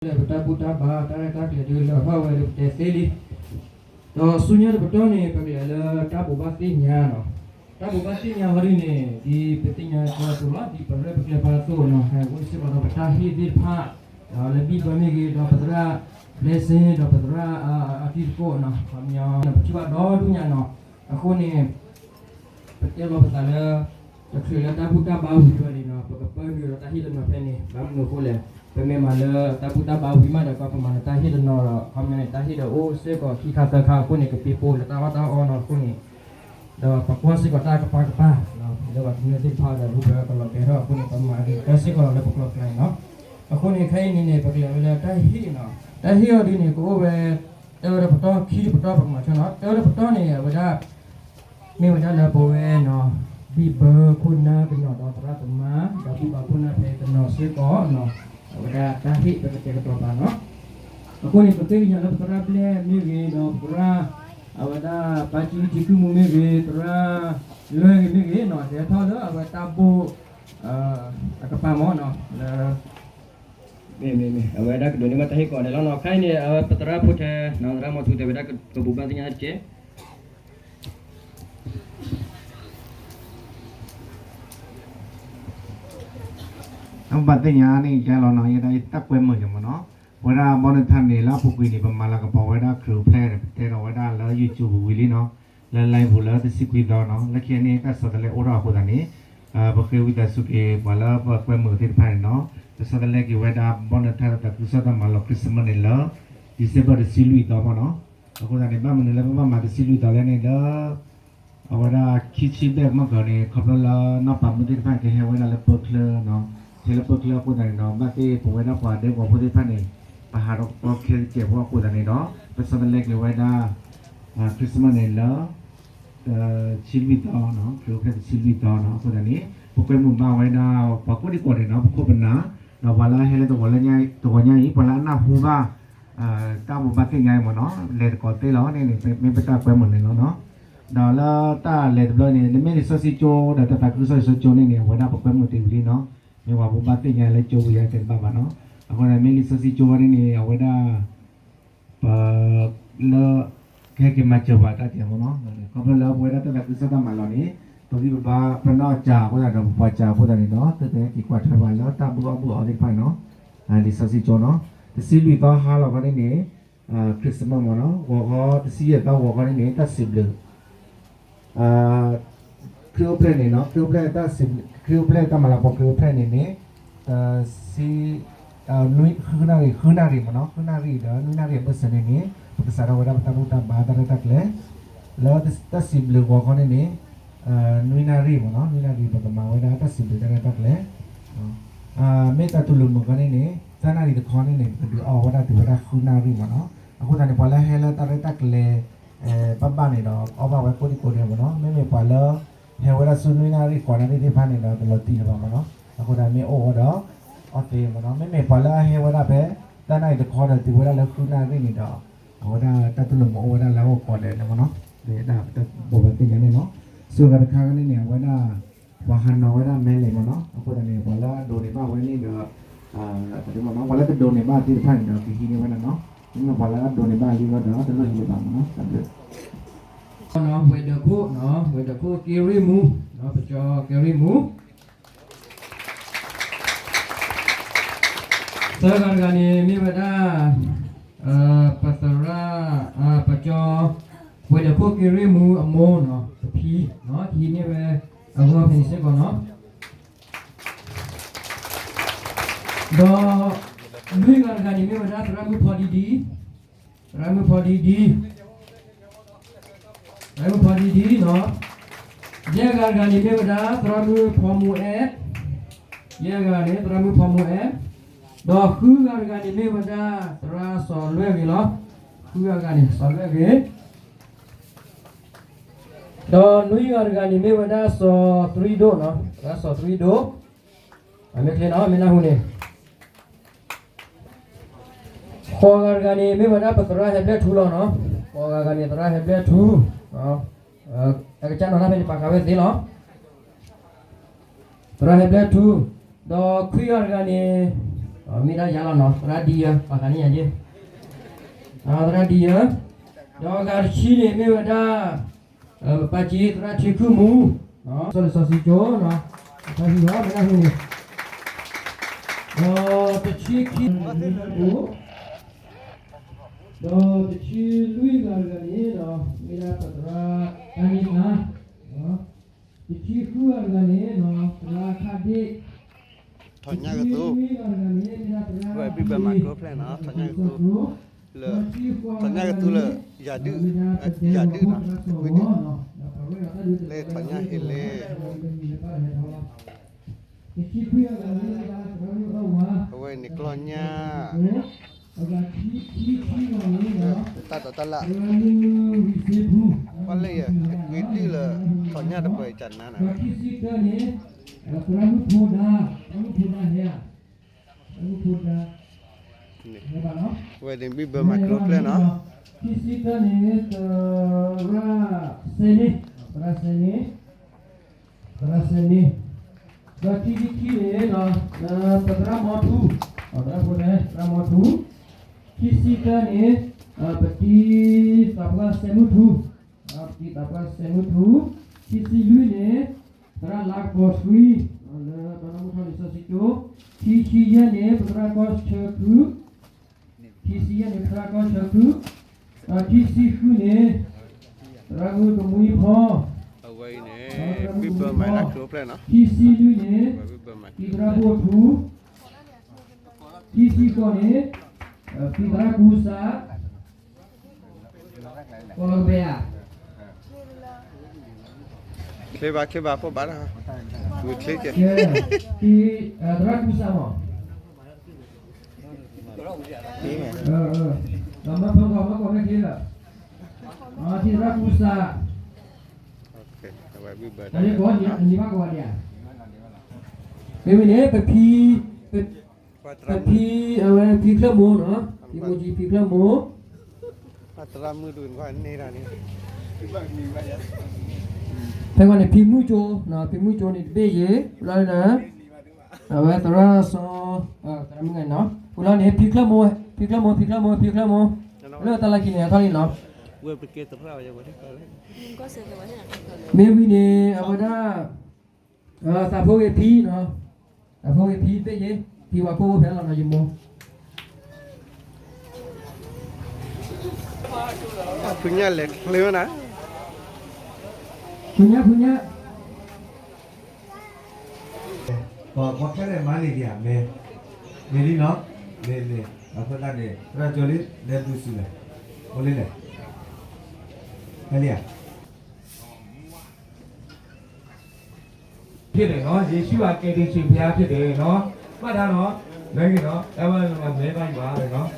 လၢပတၢ်ဘူၣ်တၢ်ဘါတၢ်ရဲၣ်တၢ်ကျဲၤဒုးလၢဟီၣ်ဝဲလၢပတဲသ့လံ. ဒီးဆူညါတပတီၢ်န့ၣ် ပကလဲၤလၢတၢ်ဘိးဘၣ်သ့ၣ်ညါနီၤ. တၢ်ဘိးဘၣ်သ့ၣ်ညါဟီဒ်န့ၣ် ဒ်ပသ့ၣ်ညါကီၢ်ပူၤလီၤ ဒ်ပရဲၣ်ပကျဲၤပာ်အသိးနီၤ ဟဲအိၣ်စ့ၢ်ကီးဒီးပတၢ်ဟ့ၣ်သ့ၣ်တဖၣ် ဒီးလၢဘံၣ်ဘၢမ့ၢ်ဂ့ၤ ဒီးပသရၣ် blessing ဒီးပသရၣ်အတံၤသကိးနီၤ ခီပညီပထံၣ်ဘၣ်ဒီဒူၣ်ညါနီၤ. အဃိန့ၣ် ပတဲလီၤပသးလၢ တချုးလၢတၢ်ဘူၣ်တၢ်ဘါဝံၤဝဲန့ၣ်နီၤ ပကပၢနုာ်ဒီးတၢ်ဟ့ၣ်တနီၤဖဲန့ၣ် ဘၣ်မနုၤအဃိလဲၣ် ပမ့ၢ်မၤလၢတၢ်ဘူၣ်တၢ်ဘါဝံၤမးဒီး ပမၤလၢတၢ်ဟ့ၣ်တနီၤဒီး ခီပညီန့ၣ် တၢ်ဟ့ၣ်ဒီးအိၣ်စ့ၢ်ကီးခံခါသၢခါအဃိန့ၣ် ကပ့ၤပိာ်လၢတၢ်အီၣ်တၢ်အီနီၤအဃိန့ၣ် ဒီးပကွၢ်စ့ၢ်ကီးတၢ်ကပၤကပၤ လၢပှၤကမျၢၢ်သ့ၣ်တဖၣ်ဒီး ပကလီၤတဲာ်ထီၣ်အဃိန့ၣ် ပမၤက့ၤတၢ်စ့ၢ်ကီးလီၤလၢပကျိၤကျဲန့ၣ်နီၤ. အဃိန့ၣ် ခဲအံၤန့ၣ်န့ၣ် ပကလဲၤဝဲလၢတၢ်ဟ့ၣ်နီၤ. တၢ်ဟ့ၣ်အီၤဒ်န့ၣ် ကအိၣ်ဝဲ တၢ်ဝဲဒၣ်ပတီၢ်ခံတပတီၢ် ပကမၤဆၢနီၤ. တၢ်ဝဲဒၣ်ပတီၢ်န့ၣ် အဝဲဒၣ် မ့ၢ်ဝဲဒၣ်လၢပဝဲနီၤ ဘံၣ်ဘၢခိၣ်နၢ်တနီၤဒီးသရၣ်သမါ ဒီးဘံၣ်ဘၢခိၣ်နၢ်ဖဲတနီၤစ့ၢ်ကီးနီၤ အဝဲဒၣ်တၢ်ဟ့ၣ်ပကတဲာ်ကတီၤပာ်နီၤ. အဃိန့ၣ် ပသ့ၣ်ညါလၢပသရၣ်ဘျဲၣ်မ့ၢ်ဂ့ၤ ဒီးပသရၣ် အဝဲဒၣ်ပၢ်ကံထံခုၣ်မူမ့ၢ်ဂ့ၤ သရၣ်လွဲၢ်ဂ့ၤမ့ၢ်ဂ့ၤနီၤ ဟဲထီၣ်လၢအဝဲတၢ်ဘိၣ် အကပၤမ့ၢ်နီၤ လၢ မ့ၢ်မ့ၢ်မ့ၢ် အဝဲဒၣ်ကဒိးန့ၢ်ဘၣ်တၢ်ဟ့ၣ်ကီးန့ၣ်လီၤနီၤ. ခဲအံၤန့ၣ် အဝဲပသရၣ်ဖိထဲ သရၣ်မီၤထူတဲဝဲဒၣ်ကပူၤဘၣ်သ့ၣ်ညါတက့ၢ်. အဘၣ်သ့ၣ်ညါန့ၣ် ယါလီၤနီၤ ယဲဒၣ်ယတၢ်ကွဲမုာ်ယမ့ၢ်နီၤ. ပဝဲဒၣ်ဘီနထၢၣ်န့ၣ် လၢအပူၤကွံာ်န့ၣ် ပမၤလၤကပီၤဝဲဒၣ်ခရံာ်အိၣ်ဖျဲၣ်န့ၣ် ပတဲဒီးဝဲဒၣ်လၢ YouTube ပူၤဝံၤလံနီၤ လၢ live ပူၤလၢတဆံခွံသီနီၤ လၢခံန့ၣ် တၢ်ဆီတလဲအိၣ်ထီၣ်အဃိသတးန့ၣ် ပဃ့ဝံသးစူၤက့ၤ ပှၤလၢပကွဲမုာ်သ့ၣ်တဖၣ်န့ၣ်နီၤ ပဆီတလဲက့ၤဝဲဒၣ် ဘီနထၢၣ်လၢတၢ်သးခုကစီၣ်တၢ်မၤလီၤ Christmas န့ၣ်လၢ December တဆံလွံၢ်သီမ့ၢ်နီၤ. အဃိသတးန့ၣ် ဘၣ်မနုၤလၢပဘၣ်မၤတဆံလွံၢ်သီလဲၣ်န့ၣ်လၢ အဝဲဒၣ်ခံဆံဘျဲၣ်မီၢ်ကီၤန့ၣ် ခီဖျိလၢနီၢ်ပၤမုၣ်သ့ၣ်တဖၣ်ကဟဲဝဲဒၣ်လၢပၢချၢနီၤ ဟဲလၢပၢချၢအဃိသတးန့ၣ်ဒီး ဘၣ်သ့ၣ်ပဝဲဒၣ်ပှၤဒဲကဝီၤဖိသ့ၣ်တဖၣ်န့ၣ် ပဟးထီၣ်ကီခဲကဲးဖိအဃိသတးန့ၣ်ဒီး ပဆီတလဲက့ၤဝဲဒၣ် Christmas န့ၣ်လၢ တဆံလွံၢ်သီနီၤ ခရံာ်အိၣ်ဖျဲၣ်တဆံလွံၢ်သီနီၤ အဃိသတးန့ၣ် ပကွဲမုာ်ဘၣ်ဝဲဒၣ် ပှၤကိးဒံကိးဒဲးနီၤ ပခိၣ်ပနၢ် ဒီးပှၤလၢအဟဲလၢတဂီၤညါအံၤ ပှၤလၢအနၢ်ဟူဘၣ် တၢ်ဘိးဘၣ်သ့ၣ်ညါအံၤမ့ၢ်နီၤ လဲၤသကိးသ့လီၤန့ၣ်န့ၣ် မ့ၢ်ပတၢ်ကွဲမုာ်န့ၣ်လီၤနီၤ. ဒီးလၢတၢ်လဲၤတဘျီန့ၣ် နမ့ၢ်လံာ်စီဆှံကၠိ ဒီးတၢ်သးခုကစီၣ်လံာ်စီဆှံကၠိန့ၣ်န့ၣ် အဝဲဒၣ်ပကွဲမုာ်တ့ၢ်ဝံၤလံနီၤ မ့ၢ်ပှၤဘိးဘၣ်သ့ၣ်ညါလၢကၠိဝံၤယါတဲတဘၣ်ဘၣ်နီၤ. အဃိသတးမ့ၢ်လံာ်စီဆှံကၠိဝဲန့ၣ်န့ၣ် အဝဲဒၣ် ပ လၢ ကဟဲက့ၤမၤစၢၤပှၤတၢ်ကဲမ့ၢ်နီၤ ခီဖျိလၢပဝဲဒၣ်တၢ်သးခုကစီၣ်တၢ်မၤလီၤန့ၣ် ပဂံၢ်ပဘါ ပနီၢ်စှၤအဃိသတးဒီး ပပှၤစှၤအဃိသတးန့ၣ်ဒီး သုတဟဲက့ၤကွၢ်ထွဲပှၤလၢတၢ်ဘူၣ်အီၣ်ဘူၣ်အီသ့ၣ်တဖၣ်န့ၣ်နီၤ လံာ်စီဆှံကၠိနီၤ တဆံလွံၢ်သီဟါလီၤခီန့ၣ်န့ၣ် Christmas မ့ၢ်နီၤ ဂီၤခီတဆံယဲၢ်သီဂီၤခီန့ၣ်န့ၣ် တၢ်စံးဘျုး ခရံာ်အိၣ်ဖျဲၣ်န့ၣ်နီၤ ခရံာ်အိၣ်ဖျဲၣ်တၢ်စံးဘျုး ခရံာ်အိၣ်ဖျဲၣ်တၢ်မၤလၤကပီၤခရံာ်အိၣ်ဖျဲၣ်န့ၣ်န့ၣ် တဆံ ဃုနၣ်ရံၣ် ဃုနၣ်ရံၣ်မ့ၢ်နီၤ ဃုနၣ်ရံၣ်ဒီး နွံနၣ်ရံၣ်အဘၢၣ်စၢၤန့ၣ်န့ၣ် ပကစးထီၣ်ဝဲဒၣ်ပတၢ်ဘူၣ်တၢ်ဘါတၢ်ရဲၣ်တၢ်ကျဲၤ လၢတၢ်စံးဘျုးဂီၤခီန့ၣ်န့ၣ် နွံနၣ်ရံၣ်မ့ၢ်နီၤ နွံနၣ်ရံၣ် ပကမၤဝဲဒၣ်တၢ်စံးဘျုးတၢ်ရဲၣ်တၢ်ကျဲၤ မ့ၢ်တၢ်တူၢ်လိာ်မုာ်ခီန့ၣ်န့ၣ် သၢနၣ်ရံၣ်တခီန့ၣ်န့ၣ် ပကဒုးအီဝဲဒၣ်တုၤဝဲဒၣ်ဃုနၣ်ရံၣ်မ့ၢ်နီၤ အဃိသတးန့ၣ် ပှၤလၢဟဲလၢတၢ်ရဲၣ်တၢ်ကျဲၤ ဘၣ်ဘၣ်န့ၣ်ဒီး အီၣ်ဘၣ်ဝဲကိးဒံကိးဒဲးမ့ၢ်နီၤ မ့မ့ၢ်ပှၤလၢ ဟဲဝဲဒၣ်ဆူနွံနၣ်ရံၣ်ဃိးနၣ်ရံၣ်သ့ၣ်တဖၣ်န့ၣ်ဒီး တလီၤတံၢ်လၢၤဘၣ်မ့ၢ်နီၤ အဃိသတးမ့ၢ်အိၣ်ဝဲဒီး အီၣ်သ့မ့ၢ်နီၤ မ့မ့ၢ်ပှၤလၢအဟဲဝဲဒၣ်ဖဲ သၢနၣ်ရံၣ်တခီဒီးတုၤဝဲဒၣ်လၢဃုနၣ်ရံၣ်န့ၣ်ဒီး အဝဲဒၣ်တၢ်တူၢ်လိာ်မုာ်အိၣ်ဝဲဒၣ်လၢအဂီၢ်ကိးဒဲးန့ၣ်မ့ၢ်နီၤ ဒီးတၢ်ဘိးဘၣ်သ့ၣ်ညါန့ၣ်နီၤ ဆိဂၤတခါန့ၣ်န့ၣ် အဝဲဒၣ် ပှၤဟးနီၤဝဲဒၣ်မဲလ့ၣ်မ့ၢ်နီၤ အဃိသတးန့ၣ် ပှၤလၢအဒိးန့ၢ်ဘၣ်ဝဲန့ၣ်ဒီး ပှၤလၢတဒိးန့ၢ်ဘၣ်သ့ၣ်တဖၣ်န့ၣ်ဒီး ကဟံးန့ၢ်ဝဲဒၣ်နီၤ မ့မ့ၢ်ပှၤလၢအဒိးန့ၢ်ဘၣ်လံဒီး တလိၣ်ဟံးန့ၢ်ဘၣ်မ့ၢ်နီၤ တၢ်ဘျုး ပှၤဒၢးခိၣ် ပှၤဒၢးခိၣ်က့ရ့ၣ်မူ ပကၠီက့ရ့ၣ်မူ သၢဂၤတဂၤန့ၣ်မ့ၢ်ဝဲဒၣ် ပသရၣ် ပကၠီ ပှၤဒၢးခိၣ်က့ရ့ၣ်မူအမိၢ်နီၤ ပဖံ ကဟံးန့ၢ်ဝဲအဂီၢ်ဖဲန့ၣ်စ့ၢ်ကီးနီၤ ဒီး လွံၢ်ဂၤတဂၤန့ၣ်မ့ၢ်ဝဲဒၣ်သရၣ်မုၣ်ဖီဒံဒံ သရၣ်မုၣ်ဖီဒံဒံ သရၣ်မုၣ်ဖီဒံဒံနီၤ ယဲၢ်ဂၤတဂၤန့ၣ်မ့ၢ်ဝဲဒၣ်သရၣ်မုၣ်ဖီမိၢ်အဲၣ် ယဲၢ်ဂၤန့ၣ် သရၣ်မုၣ်ဖီမိၢ်အဲၣ် ဒီးဃုဂၤတဂၤန့ၣ်မ့ၢ်ဝဲဒၣ်သရၣ်စီၤလွဲၢ်ဂ့ၤလီၤ ဃုဂၤတဂၤန့ၣ် စီၤလွဲၢ်ဂ့ၤ ဒီးနွံဂၤတဂၤန့ၣ်မ့ၢ်ဝဲဒၣ်စီၤသရံဒိၣ်နီၤ သရၣ်စီၤသရံဒိၣ် အမ့ၢ်ချ့နီၤ မ့ၢ်နၢ်ဟူန့ၣ် ဃိးဂၤတဂၤန့ၣ် မ့ၢ်ဝဲဒၣ်ပသရၣ်ဟဲဘျဲၣ်ထူလီၤနီၤ ဃိးဂၤတဂၤန့ၣ် သရၣ်ဟဲဘျဲၣ်ထူ အကစၢ်နီၤတၢ်ဖဲန့ၣ် ပာ်ဃာ်ဝဲသ့လီၤ သရၣ်ဟဲဘျဲၣ်ထူ ဒီးခွံဂၤတဂၤန့ၣ် မ့ၢ်ဒၣ်ယၤလီၤနီၤ, သရၣ်ဒံယၢ, ပှၤဃးန့ၢ်ယၤယဲ, သရၣ်ဒံယၢ, ဒီးအဂၤတဆံန့ၣ်မ့ၢ်ဝဲဒၣ် ပၢ်က့သရၣ်ထံခုမူ, စီၤလံာ်စီဆှံကၠိ, တၢ်ဟံၣ်လီၤ မ့ၢ်ဒၣ်ဟူန့ၣ်, ဒီးတဆံခံ, ဒီးတဆံလွံၢ်ဂၤတဂၤန့ၣ် မ့ၢ်ဒၣ်ပသရၣ်တၢ်န့ၢ်သါ, တဆံဃုဂၤတဂၤန့ၣ် သရၣ်ခၣ်ဒ့ၣ်, ထီၣ်ညၣ်ကသူ, ဝဲဘံၣ်ဘၢမၤကျိဖျဲၣ်နီၤ ထီၣ်ညၣ်ကသူ, လၢ ထီၣ်ညၣ်ကသူလၢ ယၤဒုၣ်, ယၤဒုၣ်နီၤ တကွံန့ၣ်, လၢထီၣ်ညၣ်ဟ့လ့ အဝဲန့ၣ်ကျီၢ်ညၣ်, တၢ်တီတၢ်လၢ်, ပှၤလၢယၤ တကွံဒုၣ်လၢ ထီၣ်ညၣ်တပှဲၤကနါနၤ, ဝဲန့ၣ်ဘံၣ်ဘၢမၤကျိဖျဲၣ်နီၤ, ခံဆံတၢန့ၣ် သရၣ်စဲန့ၣ်, သရၣ်စဲန့ၣ်, သရၣ်စဲန့ၣ်, ဒီးခံဆံခံန့ၣ် ပသရၣ်မီထူ, သရၣ်ဖိန့ၣ် သရၣ်မီထူ, ခံဆံတၢန့ၣ် ပတံၤသးပှၢ်စဲမုၢ်ထူ, ပတံၤသးပှၢ်စဲမုၢ်ထူ, ခံဆံလွံၢ်န့ၣ် သရၣ်လါကပီၤဆှံ, လၢတၢ်နီၣ်မုၢ်ထီၣ်လံာ်စီဆှံကၠိ, ခံဆံယဲၢ်န့ၣ် ပသရၣ်ကီၢ်ဆၢခု, ခံဆံယဲၢ်န့ၣ် ပသရၣ်ကီၢ်ဆၢခု, ဒီးခံဆံဃုန့ၣ် သရၣ်မုၣ်ကမှံဖီ, အဝဲအံၤန့ၣ် ဘံၣ်ဘၢမၤတၢ်ကျိဖျဲၣ်နီၤ, ခံဆံလွံၢ်န့ၣ် ဘံၣ်ဘၢမၤ ခံသရၣ်ဖိထူ, ခံဆံဃိးန့ၣ် ခံသရၣ်ကူစး, ကီၢ်လီၤကဘဲဧါ, ချ့ဘၣ်ချ့ဘၣ်ဖိဘၣ်, ဝံၤချ့ကဲ, သရၣ်ကူစးမး, မၤဖုန်းကီး မၤကီးန့ၢ်ချ့လီၤ, ခံသရၣ်ကူစး, အဝဲဘံၣ်ဘၢတၢ်န့ၣ်ဘၣ်ကဝၤဒံးဧါ, မ့မ့ၢ်န့ၣ် ပဖံ, ပဖံ, အဝဲဖံချၢမိၢ်နီၤ, ဖံမိၢ်ကံဖံချၢမိၢ်, ဖဲဝဲန့ၣ် ဖံမုၢ်ကၠိ, ဖံမုၢ်ကၠိန့ၣ်တဘ့ၣ်ယဲ, လၢ အဝဲသရၣ်စီၤ, သရၣ်မုၣ်ဂၤနီၤ, ဝဲလီၤန့ၣ် ဖံချၢမိၢ်, ဖံချၢမိၢ်, ဖံချၢမိၢ်, ဖံချၢမိၢ်, လၢတၢ်လၢခံန့ၣ်အထီၣ်န့ၣ်နီၤ, မ့ၢ်ဝံၤန့ၣ် အဝဲဒၣ် သးဖိဂ့ၤဖံနီၤ, သးဖိဂ့ၤဖံသ့ၣ်ယဲ, ဖံဝဲကိၣ်အိၣ်ဖဲလီၤနီၤ ယမိၢ် ဖုညၣ်လဲၤချ့ဝဲနၤ, ဖုညၣ် ဖုညၣ်, ပှၤခဲလၢာ်မၤန့ၢ်ဒံးဧါ, မ့ၢ်, မ့ၢ်လံနီၤ, မ့ၢ်, မ့ၢ်, အဃိသတးန့ၣ် သရၣ်ကၠိလံ လဲၤဒုးစူၤလဲၣ်, အိၣ်လံလဲၣ်, ဟဲလံဧါ ဖြစ်တယ်နော်။ ယေရှုဟာကယ်တင်ရှင်ဘုရားဖြစ်တယ်နော်။ မှတ်ထားနော်။ လဲကနော်။ အဲဝဲမလဲပါယူပါနော်။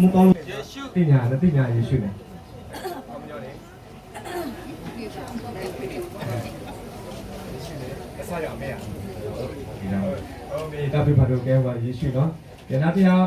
မူကောင်းလို့သိညာနဲ့သိညာယေရှုနဲ့အစရအောင်မရအောင်။ ဒါပေမဲ့ဘာလို့ကဲဝါယေရှုနော်။ ရနာတရား